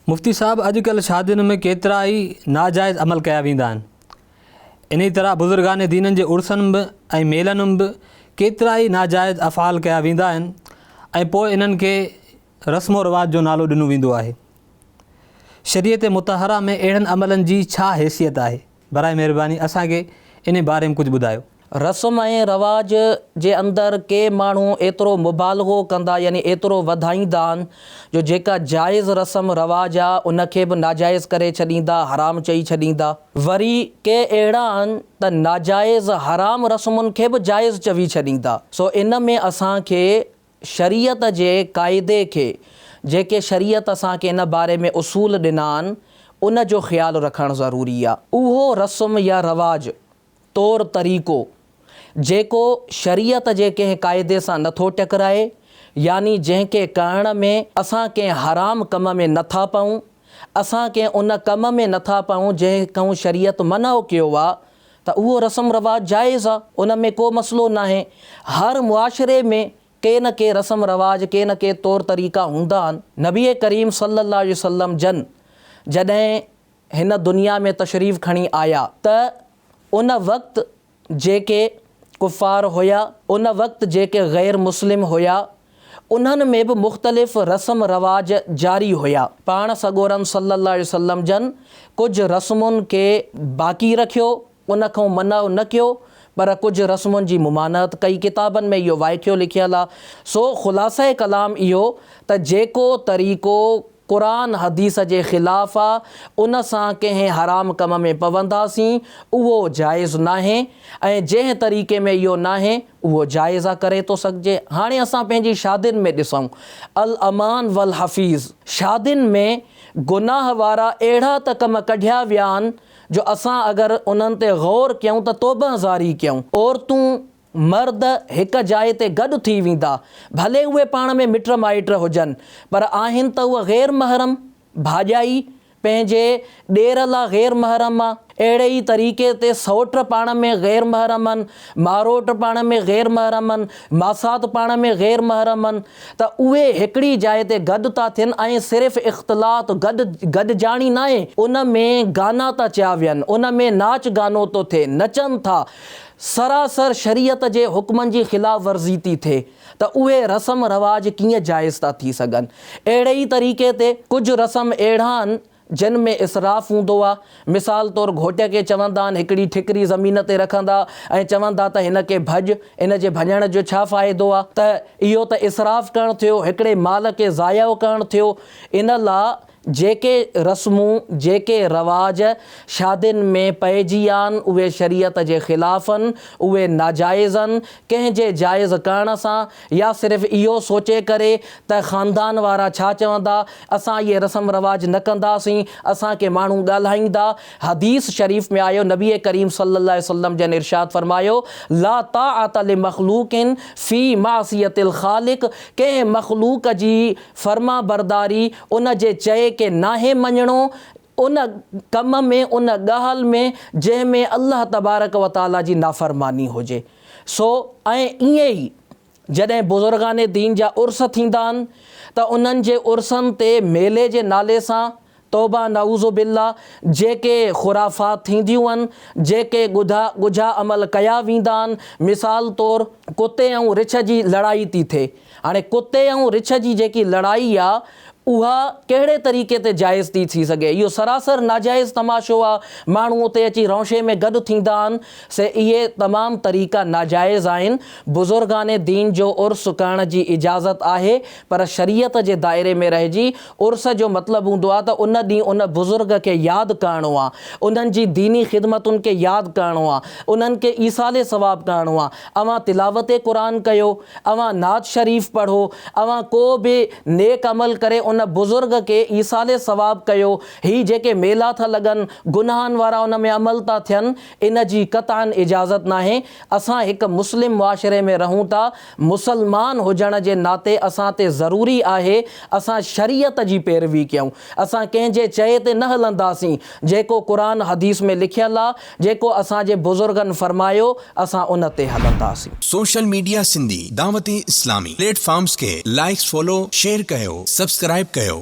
مفتي صاحب اڄڪلهه شادين ۾ ڪيترا ئي ناجائز عمل ڪيا ويندا آهن. انهي طرح بزرگان دينن جي عرسن به ۽ ميلن م به ڪيترا ئي ناجائز افعال ڪيا ويندا آهن ۽ پوء انهن کي رسم و رواج جو نالو ڏنو ويندو آهي. شريعت مطهره ۾ اهڙن عملن جي ڇا حيثيت آهي؟ براء مهرباني اسان کي انهي باري ۾ ڪجهه ٻڌايو. رسم ۽ رواج جي اندر ڪي ماڻهو ايترو مبالغو ڪندا يعني ايترو وڌائيندا آهن جو جيڪا جائز رسم رواج آ ان کي به ناجائز ڪري ڇڏيندا حرام چئي ڇڏيندا. وري ڪي اهڙا آهن ته ناجائز حرام رسمن کي به جائز چوي ڇڏيندا. سو ان ۾ اسان کي شريعت جي قاعدي کي جيڪي شريعت اسان کي ان باري ۾ اصول ڏنا آهن ان جو خيال رکڻ ضروري آ. اهو رسم يا رواج طور طريقو، جيڪو شريعت جي ڪنهن قاعدي سان نه ٿو ٽڪرائي، يعني جنهن کي ڪرڻ ۾ اسان ڪنهن حرام ڪم ۾ نه ٿا پئون، اسان ڪنهن ان ڪم ۾ نه ٿا پئون جنهن کان شريعت منع ڪيو آ، ته اهو رسم رواج جائز آ، ان ۾ ڪو مسئلو ناهي. هر معاشري ۾ ڪي نه ڪي رسم رواج، ڪي نه ڪي طور طريقا هوندا آهن. نبي ڪريم صلي الله عليه وسلم جن جڏهن هن دنيا ۾ تشريف کڻي آيا ته ان وقت جيڪي ڪفار هيا، ان وقت جيڪي غير مسلم هيا، انهن ۾ به مختلف رسم رواج جاري هيا. پاڻ سڳورن صلّي الله عليه وسلّم جن ڪجهه رسمن کي باقي رکيو، ان کان منع نه ڪيو، پر ڪجهه رسمن جي ممانعت ڪئي. ڪتابن ۾ اهو واقعو لکيل آ. سو خلاصه ڪلام اهو ته جيڪو طريقو قرآن حديث جي خلاف آ ان سان ڪنهن حرام ڪم ۾ پونداسين اهو جائز ناهي ۽ جنهن طريقي ۾ اهو ناهي اهو جائز آ ڪري ٿو سگهجي هاڻي اسان پنهنجي شادين ۾ ڏسون الامان والحفيظ شادين ۾ گناهه وارا اهڙا ته ڪم ڪڍيا ويا آهن جو اسان اگر انهن تي غور ڪيون ته توبه زاري ڪيون عورتون مرد هڪ جاء تي گڏ ٿي ويندا، ڀلي اهي پاڻ ۾ مٽ مائٽ هجن، پر آهن ته اهي غير محرم، ڀاڄائي پنهنجي ڏير لا غير محرم آ، اهڙي ئي طريقي تي سئوٽ پاڻ ۾ غير محرم آهن، ماروٽ پاڻ ۾ غير محرم آهن، ماسات پاڻ ۾ غير محرم آهن ته اهي هڪڙي جاء تي گڏ ٿا ٿين ۽ صرف اختلاط، گڏ گڏجاڻي ناهي، ان ۾ گانا ٿا چيا وين، ان ۾ ناچ گانو ٿو ٿئي، نچن ٿا، سراسر شريعت جي حڪمن جي خلاف ورزي ٿي ٿئي ته اهي رسم رواج ڪيئن جائز ٿا ٿي سگهن. اهڙي ئي طريقي تي ڪجهه رسم اهڙا آهن جن ۾ اسراف هوندو آهي. مثال طور گهوٽ کي چوندا آهن هڪڙي ٺڪري زمين تي رکندا ۽ چوندا ته هن کي ڀڄ، ان جي ڀڃڻ جو ڇا فائدو آهي ته اهو ته اسراف ڪرڻ ٿيو، هڪڙي مال کي ضايع ڪرڻ ٿيو. ان لا جيڪي رسمون، جيڪي رواج شادين ۾ پئجي آن، اهي شريعت جي خلاف ان، اهي ناجائز ان، ڪنهن جي جائز ڪرڻ سان يا صرف اهو سوچي ڪري ته خاندان وارا ڇا چوندا، اسان اهي رسم رواج نه ڪنداسين، اسان کي ماڻهو ڳالهائيندا، حديث شريف ۾ آيو نبي ڪريم صلي الله عليه وسلم جن ارشاد فرمايو، لا طاعة لمخلوق في معصية الخالق، ڪنهن مخلوق جي فرمانبرداري ان جي چئي کي ناهي مڃڻو، ان ڪم ۾ ان ڳالهه ۾ جنهن ۾ الله تبارڪ و تعاليٰ جي نافرماني هجي. سو ۽ ائين ئي جڏهن بزرگان دين جا عرس ٿيندا آهن ته انهن جي عرسن تي ميلي جي نالي سان توبه نعوذ بالله جيڪي خرافات ٿينديون آهن، جيڪي ڳڌا ڳجها عمل ڪيا ويندا آهن، مثال طور ڪتي ۽ رڇ جي لڙائي ٿي ٿئي، هاڻي ڪتي ۽ رڇ جي جيڪي لڙائي آ اها ڪهڙي طريقي تي جائز ٿي ٿي سگهي؟ اهو سراسر ناجائز تماشو آ، ماڻهو اتي اچي رونشي ۾ گڏ ٿيندا آهن، سي اهي تمام طريقا ناجائز آهن، بزرگان دين جو عرس ڪرڻ جي اجازت آهي پر شريعت جي دائري ۾ رهجي، عرس جو مطلب هوندو آ ته ان ڏينهن ان بزرگ کي ياد ڪرڻو آ، انهن جي ديني خدمتن کي ياد ڪرڻو آ، انهن کي ايصال ثواب ڪرڻو آ، اوهان تلاوت قرآن ڪيو، اوهان نعت شريف پڙهو، اوهان ڪو به نيڪ عمل ڪري ان بزرگ کي ايصال ثواب ڪيو، هي جيڪي ميلا ٿا لڳن، گناهن وارا ان ۾ عمل ٿا ٿين، ان جي قطعاً اجازت ناهي، اسان هڪ مسلم معاشري ۾ رهون ٿا، مسلمان هجڻ جي ناتي اسان تي ضروري آهي اسان شريعت جي پيروي ڪيون، اسان ڪنهن جي چئي تي نه هلنداسين، جيڪو قرآن حديث ۾ لکيل آ، جيڪو اسان جي بزرگن فرمايو، اسان ان تي هلنداسين. سوشل ميڊيا سنڌي دعوت اسلامي پليٽ فارمز کي لائيڪس فالو شيئر ڪيو سبسڪرائيب ڪيو.